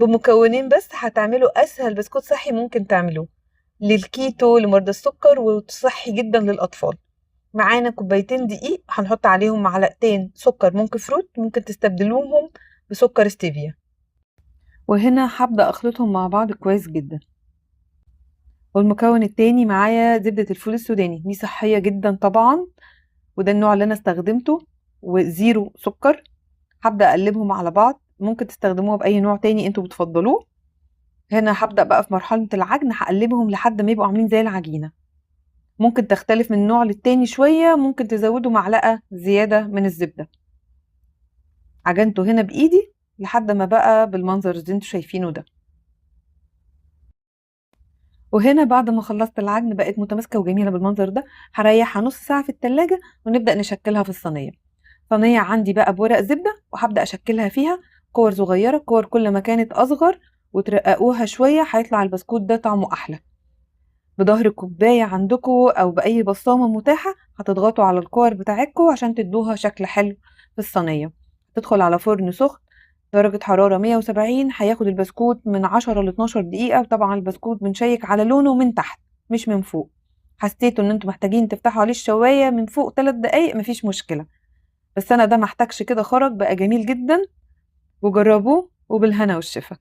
بمكونين بس هتعملوا أسهل بسكوت صحي ممكن تعملوه للكيتو، لمرضى السكر، وصحي جدا للأطفال. معانا كوبايتين دقيق، هنحط عليهم معلقتين سكر monk fruit، ممكن تستبدلوهم بسكر ستيفيا. وهنا هبدأ أخلطهم مع بعض كويس جدا. والمكون التاني معايا زبدة الفول السوداني، دي صحية جدا طبعا، وده النوع اللي أنا استخدمته، و zero سكر. هبدأ أقلبهم على بعض، ممكن تستخدموها بأي نوع تاني انتوا بتفضلوه. هنا هبدأ بقى في مرحلة العجن، هقلبهم لحد ما يبقوا عاملين زي العجينة. ممكن تختلف من نوع للتاني شوية، ممكن تزودوا معلقة زيادة من الزبدة. عجنته هنا بإيدي لحد ما بقى بالمنظر اللي انتوا شايفينه ده. وهنا بعد ما خلصت العجن بقت متماسكة وجميلة بالمنظر ده. هريحها نص ساعة في التلاجة ونبدأ نشكلها في الصينية. صينية عندي بقى بورق زبدة، وهبدأ أشكلها فيها كور صغيرة. كور كل ما كانت أصغر وترققوها شوية هيطلع البسكوت ده طعمه أحلى. بظهر كوباية عندكو أو بأي بصامة متاحة هتضغطوا على الكور بتاعتكو عشان تدوها شكل حلو في الصينية. تدخل على فرن سخن درجة حرارة 170، هياخد البسكوت من 10 ل 12 دقيقة. وطبعا البسكوت بنشيك على لونه من تحت مش من فوق. حسيتوا ان انتوا محتاجين تفتحوا عليه الشواية من فوق 3 دقايق مفيش مشكلة، بس انا ده محتاجش كده، خرج بقى جميل جدا. وجربوه وبالهنا والشفا.